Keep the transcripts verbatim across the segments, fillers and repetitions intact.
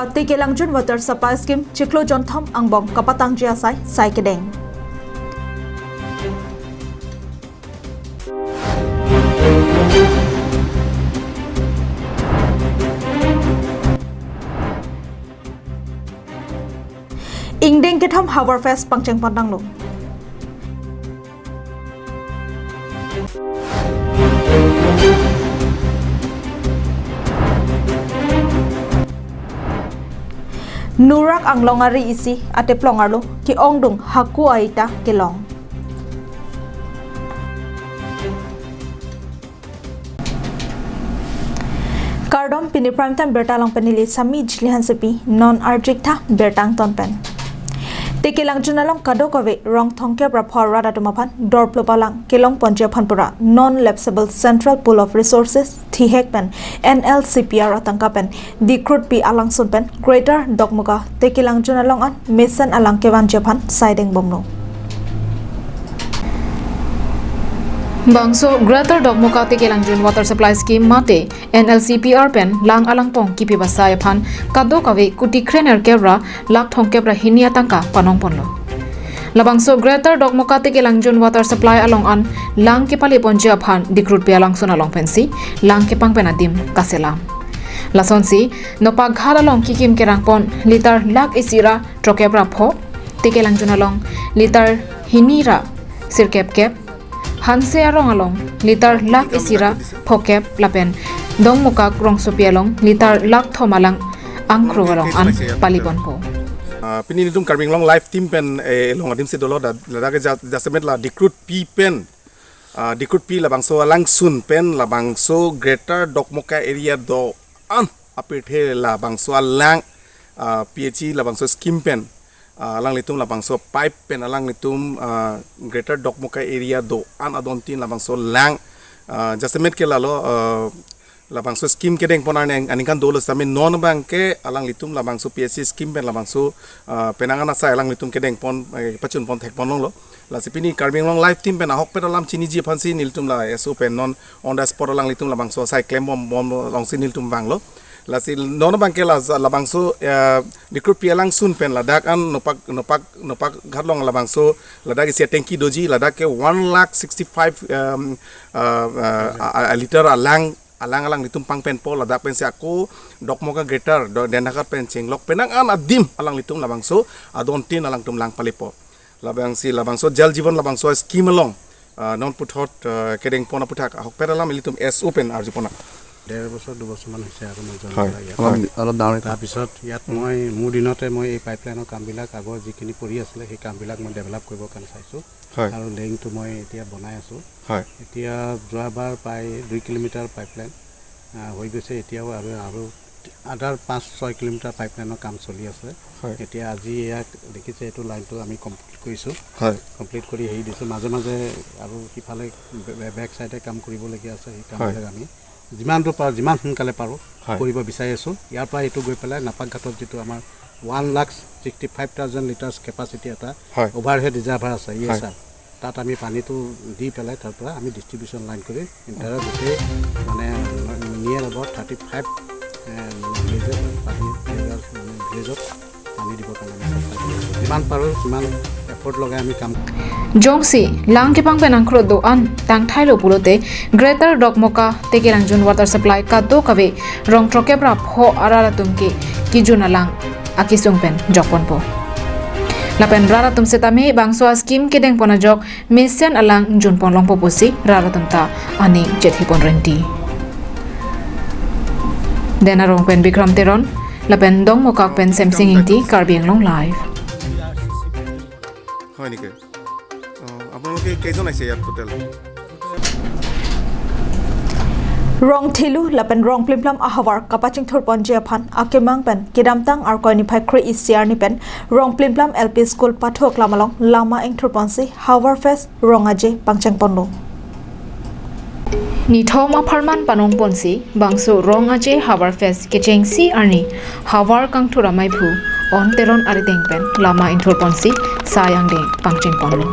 Tekelangjun Water Supply Scheme chiklo jonthom angbong kapatangji asai sai kedeng. Ingdeng kethom Havar Fest pangcheng pondanglo. Nurak anglong ari isi ateplong arlo ke-ongdung haku aita kelong. Kardom, pini prime time birta along pen neli Sami Jili Hansepi, non arjik tha birta angton pen. Tekelangjun along kadokave rong thomkep ra pho arat atum aphan dorplup alang kelong ponji aphan pura non lapsable Central Pool of Resources thihek pen N L C P R atangka pen dikrutpi alangsun pen Greater Dokmoka Tekelangjun along an mesen alang kevanji aphan saideng bomlo. Bangso Greater Dokmoka Tekelangjun Water Supply Scheme mate N L C P R pen lang alangpong kipi basai aphan kadokave kuti krenerkep ra lakh thomkep ra hini atangka panong ponlo. Labangso Greater Dokmoka Tekelangjun Water Supply along an lang kepale ponji aphan dikrutpi alangsun along pensi lang kepangpen adim kaselam. Lasonsi Nopakghat along kikim kerang pon litar lakh isi ra throkkep ra pho, Tekelangjun along litar hini ra sirkep kep, Hanse arong along litar lakh isi ra phokep lapen Dongmukak rongsopi along litar lakh thom alang angkro along an pali ponpo. Ah, pini nelitum Karbi Anglong Live Team pen, eh, long adim si dolo da, ladak ke ja-, jasemet la dikrutpi pen, ah, dikrutpi labangso alangsun pen labangso Greater Dokmoka area do-an apirthe labangso alang, ah, P H E labangso scheme pen, ah, alanglitum labangso pipe pen alanglitum, ah, Greater Dokmoka area do-an adontin labangso lang, ah, jasemet ke lalo, ah, labangso scheme kedeng pon arni aningkan dolo sitame non abang ke alanglitum labangso P H E scheme pen labangso, ah, penang an asai alanglitum kedeng pon, eh, pachun pon thek pon longlo. Lasi pini Karbi Anglong Live Team pen ahokpet alam chiniji aphansi nelitum la S O pen non on the spot alanglitum labangso asai klem bom bom alongsi nelitum vanglo. Lasi non abang ke la, labangso, eh, dikrutpi alangsun pen ladak an Nopak, Nopak, Nopakghat along labangso ladak isi atengki doji, ladak ke one lakh sixty-five, um, uh, uh, a, a liter alang, alang alanglitum pangpenpo, ladak pensi ako Dokmoka Greater, do, Dendaghat pen chenglok penang an adim alanglitum labangso adontin alangtum lang palepo. Labangsi labangso Jal Jeevan labangso scheme along, ah, non puthot, ah, kedeng pon aputhak ahokpet alam ilitum S O pen arju pon. ডেৰ বছৰ, দুবছৰমান হৈছে আৰু মই জইন হয়, কৰা ইয়াত। অলপ, হয়। অলপ ডাঙৰ। তাৰপিছত ইয়াত মই মোৰ দিনতে মই এই পাইপলাইনৰ কামবিলাক আগৰ যিখিনি পৰি আছিলে, সেই কামবিলাক মই ডেভেলপ কৰিবৰ কাৰণে চাইছোঁ। হয়। আৰু লেংটো মই এতিয়া বনাই আছোঁ। হয়। এতিয়া যোৱাবাৰ প্ৰায় দুই কিলোমিটাৰ পাইপলাইন, আহ, হৈ গৈছে। এতিয়াও আৰু, আৰু আধাৰ পাঁচ ছয় কিলোমিটাৰ পাইপলাইনৰ কাম চলি আছে। হয়। এতিয়া আজি ইয়াক দেখিছে, এইটো লাইনটো আমি কমপ্লিট কৰিছোঁ। হয়। কমপ্লিট কৰি হেৰি দিছোঁ। মাজে মাজে আৰু সিফালে বে-, বে-, বেক চাইডে কাম কৰিবলগীয়া আছে। সেই হয়। কামবিলাক আমি যিমানটো পাৰোঁ, যিমান সোনকালে পাৰোঁ, হয়। কৰিব বিচাৰি আছোঁ। ইয়াৰ পৰা এইটো গৈ পেলাই নাপাকঘাটত যিটো আমাৰ one lakh sixty five thousand litres capacity এটা হয়। অভাৰহেড ৰিজাৰ্ভাৰ আছে, ই এছ আৰ। হয়। তাত আমি পানীটো দি পেলাই তাৰ পৰা আমি ডিষ্ট্ৰিবিউশ্যন লাইন কৰি ইণ্টায়াৰ গোটেই মানে নিয়েৰ এবাউট থাৰ্টি ফাইভ, এ, ভিলেজত পানী, মানে ভিলেজত পানী দিবৰ কাৰণে আমি চেষ্টা কৰি আছোঁ। যিমান পাৰোঁ সিমান এফৰ্ট লগাই আমি কাম Jongsi lang kepangpen angkro do-an tangthailo pulote Greater Dokmoka Tekelangjun Water Supply kadokave rong throkkep ra pho arat atum ke kejun alang akesung pen jokponpo. Lapen rat atum setame bangso a-scheme kedeng pon ajok mesen alang junpon longpo pusi rat atum ta aning chethi pon rengti. Den Arong pen Bikram Teron, lapen Dongmukak pen Semsing Ingti, Karbi Anglong Live. হয় নেকি? অ, আপোনালোকে কেইজন আহিছে ইয়াত টোটেল? Rong thelu lapen rong plimplom ahavar kapachingthur ponji aphan akemang pen kedamtang Arkoi niphai kre-isi arni pen rong plimplom L P school pathu aklam along lama ingthur ponsi Havar Fest rong aje pangcheng ponlo. Nithom apharman panong ponsi bangso rong aje Havar Fest kechengsi arni havar kangthur amei phu On Teron arideng pen lama ingthur ponsi sai angdeng pangcheng ponlo.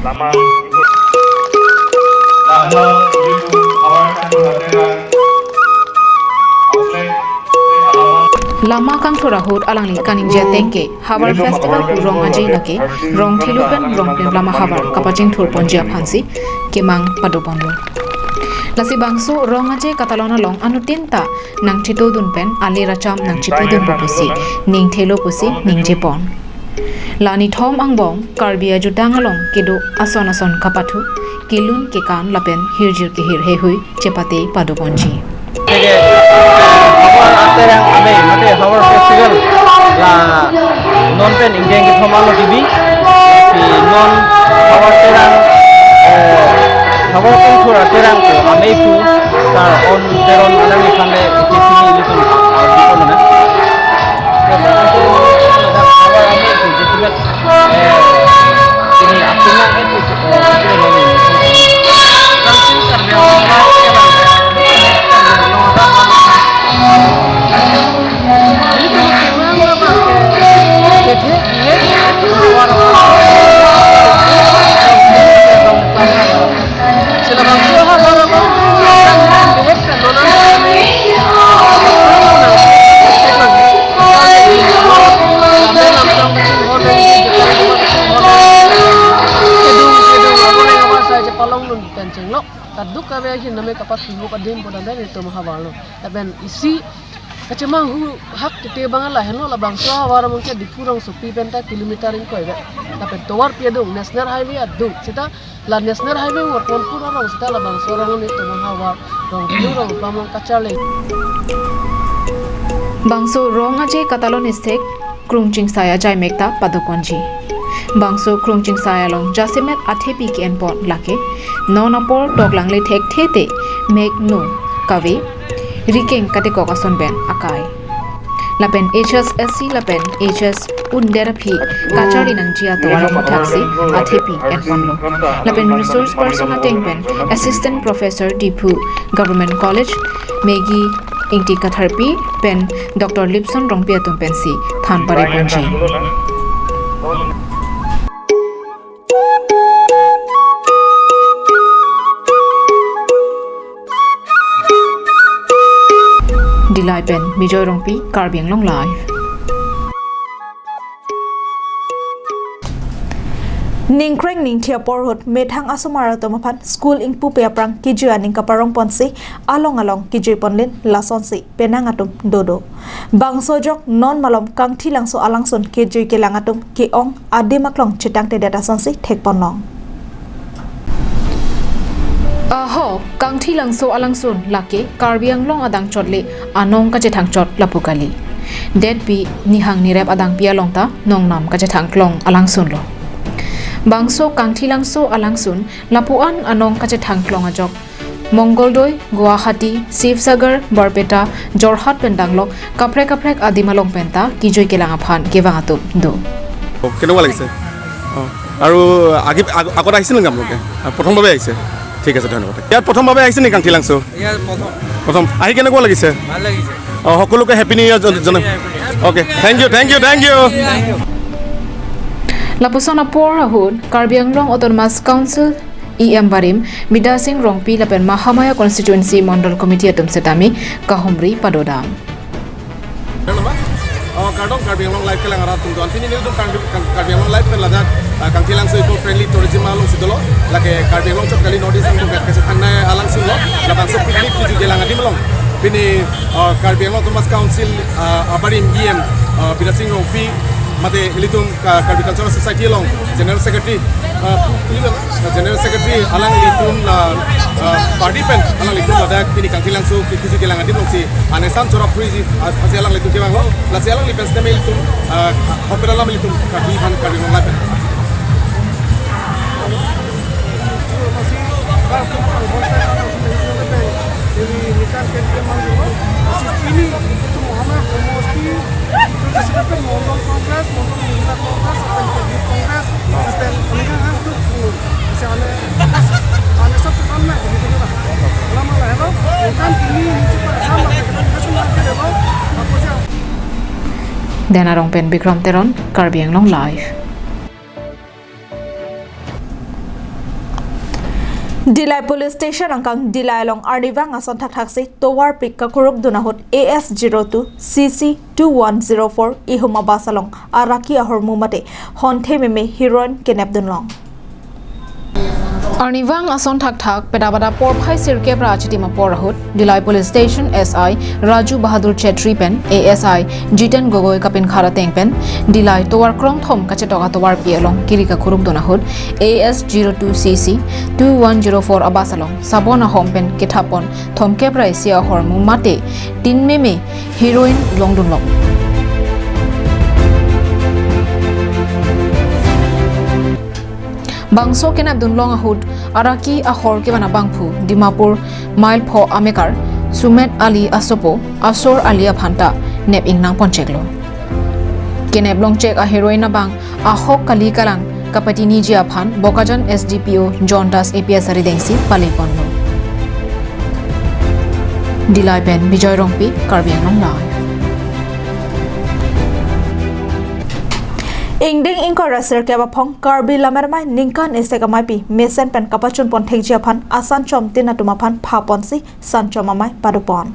Lama, lama, havar kangthur amei phu. Lama kangthur ahut alangli kaningje ateng ke Havar Festival pu rong aje lake rong thelu pen rong plim lama havar kapachingthur ponji aphansi kemang padoponlo. Lasi bangso rong aje katalon along anuttin ta nangchitodun pen ale racham nangchipudunpo pusi ning thelo pusi ningjepon. La nithom angbong Karbi ajutang along kedo ason ason kapathu, kelun kekan lapen hirjir kehir heihui chepate padoponji. Gede, Havar Aterang Amei, mate Havar Festival, la non pen ingdeng kethom alo kibi, si non Havar Terang, eh, Havar Kungthur Aterang ko Amei pu, Sar On Teron alangliphan le isi sini ilitum, eh, dipon na. Havar Amei ko jisimet, eh, ini akuna itu, eh, itu ini. Palong nun pen chenglok, kaduk kave ahin name kapathu adim pu damdan itum havarlo. Lapen isi kachemanghu hak kete bang lahelo, labangso havar among ke Diphu rongsopi penta kilometer ingkoi ave. Lapen tovar pi adung, National Highway adung. Seta la National Highway wor konpur arong seta labangso rong ni itum havar rong phu rong pamong kacharli. Bangso rong aje katalon istek krung chingsai ajai mekta padoponji. Bangso krung chingsai along jasemet athepi ke-enpon lake non apor toklang le thekthe te mek nu kave rikeng katekok ason pen akai. Lapen H S S C lapen H S under aphi kacharli nangji atovar aputhaksi athepi enponlo. Lapen resource person ateng pen Assistant Professor Diphu Government College, Megi Ingti Katharpi pen Doctor Lipson Rongpi atum pensi than pareponji. Dillai pen Bijoy Rongpi, Karbi Anglong Live. Ningkreng ningthi apor ahut methang asomar atum aphan school ingpupe aphrang kejui aning kaparongponsi along along kejui ponlin lasonsi penang atum dodo. Bangso ajok non malom Kangthilangso alangsun kejui kelang atum ke-ong adim aklong chetangtedet asonsi thekponlong. Aho, Kangthilangso alangsun lake Karbi Anglong adang chot le anong kachethang chot lapu kali. Detpi nihang nirep adangpi along ta nongnam kachethang klong alangsunlo. Bangso Kangthilangso alangsun lapu-an anong kachethang klong ajok Mongoldoi, Guwahati, Sibsagar, Barpeta, Jorhat pen danglok kaprek kaprek adim along penta kejui kelang aphan kevang atum do. অ, কেনেকুৱা লাগিছে? অ, আৰু আগে আগ- আগত আহিছিল নেকি আপোনালোকে? আ, প্ৰথমভাৱে আহিছে? ঠিক আছে, ধন্যবাদ। ইয়াত প্ৰথমভাৱে আহিছে নেকি কাংথিলাংচো? ইয়াৰ প্ৰথম। প্ৰথম। আহি কেনেকুৱা লাগিছে? ভাল লাগিছে। অ, সকলোকে হেপী নিউ ইয়াৰ জন- জনাম। Happy new year. Okay, thank you, thank you, thank you. Lapuson apor ahut Karbi Anglong Autonomous Council E M barim Bidya Sing Rongpi lapen Mahamaya Constituency Mondol Committee atum setame kahumri padodam. Nama? Oh, kardom Karbi Anglong Live kelang arat atum do. Pini nelitum Karbi, Karbi Anglong Live pen ladak, ah, Kangthilangso eco friendly tourism alongsi dolo. Lake Karbi Anglong chot kali, North East along kachethangnei alangsunlo. Labangso picnic tuju kelang adim along. Pini, ah, Karbi Anglong Autonomous Council, ah, abarim E M, ah, Bidya Sing Rongpi, mate ilitum Ka-, Karbi Cultural Society along General Secretary, ah, pu-, pu-, General Secretary alanglitum la, ah, party pen alanglitum ladak pini Kangthilangso ke-, kejui kelang adim alongsi aning ason chorap phuji, ah, asi alanglitum kevanglo, lasi alangli pen setame ilitum, ah, hopel alam ilitum Karbi aphan Karbi Anglong Live pen. Ini, ini kan kente mandu, ini itu Muhammad Mosti, itu disebutkan Mondol Congress, Mondol Mahila Congress, apa itu Youth Congress, apa yang ini kan itu, misalnya, ada satu kan lah, begitu lah. Lama lah, ya, kan ini, ini cepat sama, kita sudah ada, apa sih? Dena Rongpen, Bikram Teron, Karbi Anglong Live. Dillai Police Station angkang Dillai along arnivang ason thakthak si tovarpi kakuruk dun ahut A S zero two C C two one zero four ihum abus along araki ahormu mate honthe meme heroin kenep dunlong. Arnivang ason thakthak pedabada porphai sirkep ra achitim apor ahut Dillai Police Station S I Raju Bahadur Chetri pen A S I Jiten Gogoi kapinkhat ateng pen Dillai tovar krongthom kachetok atovarpi along kiri kakuruk dun ahut A S zero two C C two one zero four abus along sabon ahom pen kethap pon thomkep ra isi ahormu mate tin meme heroin longdunlong. Bangso kenep dunlong ahut araki ahor kevan abangphu Dimapur mile pho amekar Sumet Ali asopo Asor Ali aphanta nep ingnang poncheklo. Kenep longchek aheroin abang ahok kali kalang kapatiniji aphan Bokajan S D P O John Das A P S arideng si pale ponlo. Dillai pen Bijoy Rongpi, Karbi Anglong Live. Ingdeng ingkoi ra sirkep aphong Karbi Lammet Amei ningkan isi ameipi mesen pen kapachun pon thekji aphan asan chom tin atum aphan pha ponsi sanchom amei pado pon.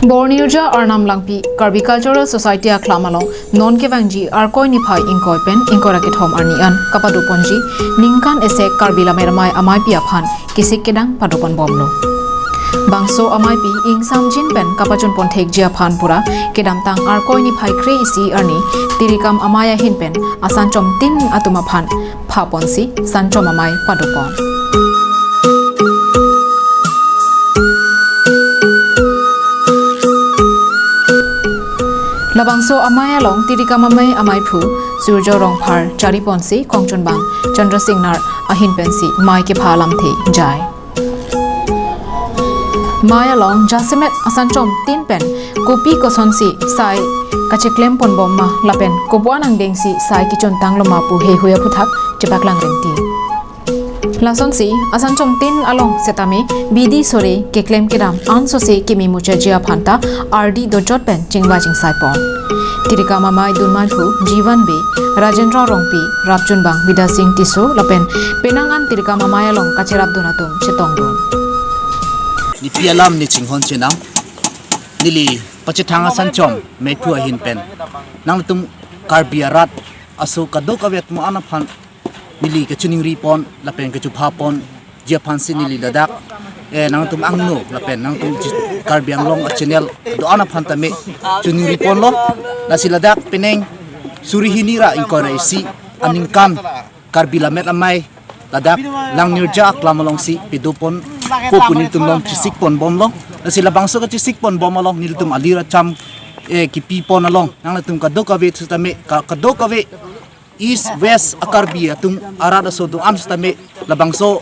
Bornirja Arnam Langpi Karbi Cultural Society aklam along non kevangji Arkoi niphai ingkoi pen ingkoi ra kethom arni an kapado ponji ningkan isi Karbi Lammet Amei ameipi aphan kesik kedang pado pon bomlo. Bangso ameipi ingsamjin pen kapachun pon thekji aphan pura kedamtang Arkoi niphai kre-isi arni tirikam amei ahin pen asan chom tin atum aphan pha ponsi sanchom amei pado pon. Labangso amei along tirikam amei ameiphu Surjo Rongphar chari ponsi kongchunbang Chandra Singnar ahin pensi mei kepha alamthe jai. Mei along jasemet asan chom tin pen kopi kosonsi sai kacheklem pon bom ma lapen kopuan angdengsi sai kechun tanglo ma pu heihui aphuthak chepaklang rengti. Lasonsi asan chom tin along setame bidi sore keklem kedam ansose kimi muchaji aphanta ardi dojot pen chingvai chingsai pon. Tirikam amei dunmeiphu Jivan Bey, Rajendra Rongpi, Rapchunbang Bidya Sing Tisso lapen penang an tirikam amei along kacherap dun atum chetong dun. Nepi alam ne chinghon chenam, neli pachethang asan chom meiphu ahin pen nangtum Karbi arat aso kadokave atum an aphan neli kachiningri pon lapen kachupha ponji aphansi neli ladak, eh, nangtum angno lapen nangtum chi-, Karbi Anglong a channel do-an aphan tame chiningri ponlo. Lasi ladak penang suri hini ra ingkoi ra isi aningkan Karbi Lammet Amei ladak Langnirja aklam alongsi pado pon ko pu nelitum along chesik pon bomlo. Lasi labangso kachesik pon bom along nelitum ali ra cham, eh, kepi pon along nangtum kadokave setame ka-, kadokave East West a Karbi atum arat aso do-an setame labangso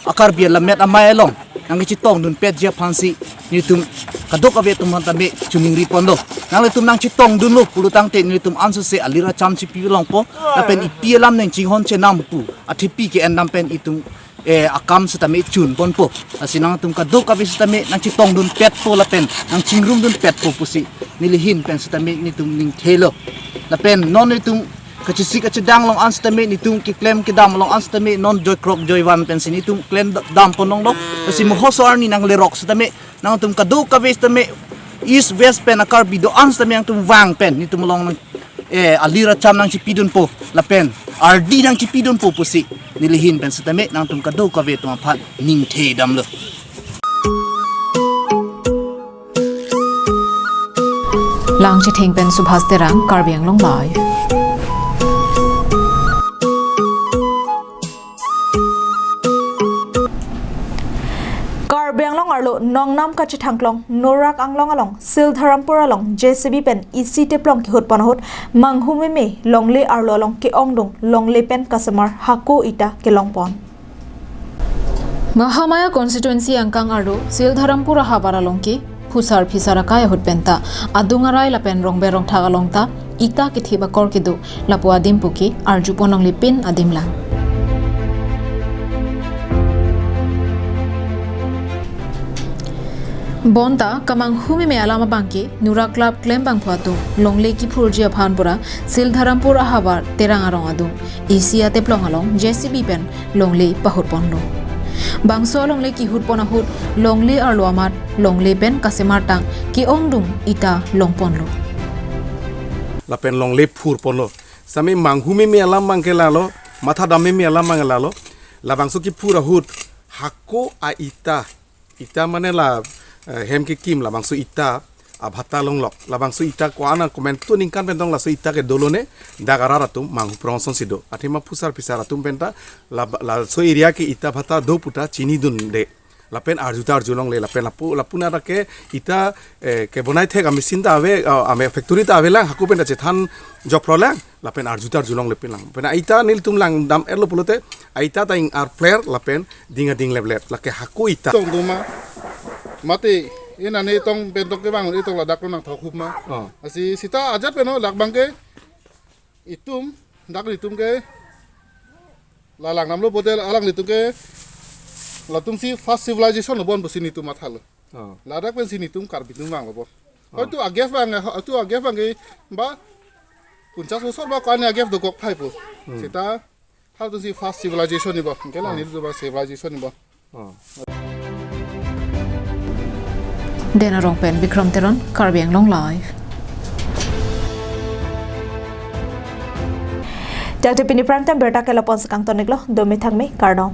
a Karbi Lammet Amei along nangkachetong dunpetji aphansi nelitum kadokave atum aphan tame chiningri ponlo. Nanglitum nangchetong dunlo pulo tangte nelitum ansose ali ra cham chepi longpo lapen epi alam nang chinghon chenam pu athepi ke-endam pen itum, eh, akam setame chun ponpo. Lasi nangtum kadokave setame nangchetong dunpetpo lapen nangchingrum dunpetpo pusi neli ahin pen setame nelitum ningthelo. Lapen non nelitum kachesik kachedang along an setame nelitum keklem kedam along an setame non joikrok joivan pensi nelitum klem da-, dam pon longlo. Lasi mohoso arni nanglerok setame nangtum kadokave setame East West pen a Karbi do-an setame nangtum vang pen nelitum along nang, eh, ali ra cham nangchepi dunpo lapen ardi nangchepi dunpo pusi neli ahin pen setame nangtum kadokave atum aphan ningthe damlo. Langchithing pen Subhas Terang, Karbi Anglong Live. Karbi Anglong arlo Nongnam kachethangklong Norak Anglong along Sildharampur along J C B pen isi teplong kehut pon ahut manghu meme longle arlo along ke-ongdung longle pen kasemar hako ita kelong pon. Mahamaya constituency angkang arlo Sildharampur ahavar along ke phusar phisar akai ahut penta adung arai lapen rongber rongthak along ta ita kethip akor kedo lapu adim puke arju pon longle pin adim lang. Bonta kamanghu meme alam abangke Nura Club klembangphu atum longle kiphurji aphan pura Sildharampur ahavar Terang arong adung isi ateplong along J C B pen longle pahutponlo. Bangso longle kihutpon ahut longle arlo amat longle pen kasemartang ke-ongdung ita longponlo. Lapen longle phurponlo. Sami manghu meme alam abangke lalo, matha dam meme alam abangke lalo. Labangso kiphur ahut hako a-ita, ita mane la, eh, hem kekim labangso ita abhata longlok. Labangso ita ko-an akomantu ningkan pen tong laso ita ke dolone, dak arat atum manghu prong asonsi do. Athema phusar phisar atum penta la, laso area ke ita bhata do puta chinidunde. Lapen arju ta arjulongle, lapen lapu, lapu nara ke ita, eh, kebonai thek a-machine ta ave, eh, ame factory ta avelang, hako penta chethan jokphrolang, lapen arju ta arjulongle pinlang. Pen a-ita nelitum langdam-etlo pulote, a-ita ta ing-arpler, lapen ding ading leplep, lake hako ita. Tong doma, mate, inane tong pen tong kevang, itong ladak lo nangthok hup ma. Oh. Lasi sita ajat pen lo, dak abangke, itum, dak itum ke, la langdamlo pulote, alanglitum ke, latumsi first civilization lo bon pusi nelitum mathalo. Oh. Ladak pensi nelitum Karbi atum vanglo bon. Oh. Hoitu a-gap abang, hoitu a-gap abangke, ba, ponchas bosor ba ko-an a-gap dokok thai po. Hmm. Sita, halatumsi first civilization ni bon. Kela Oh. nelitum ba civilization ni bon. Oh. Den arong pen Bikram Teron, Karbi Anglong Live. Jangte pini prime time birta ke lapon si kangton-iklo, dome thangme, kardom.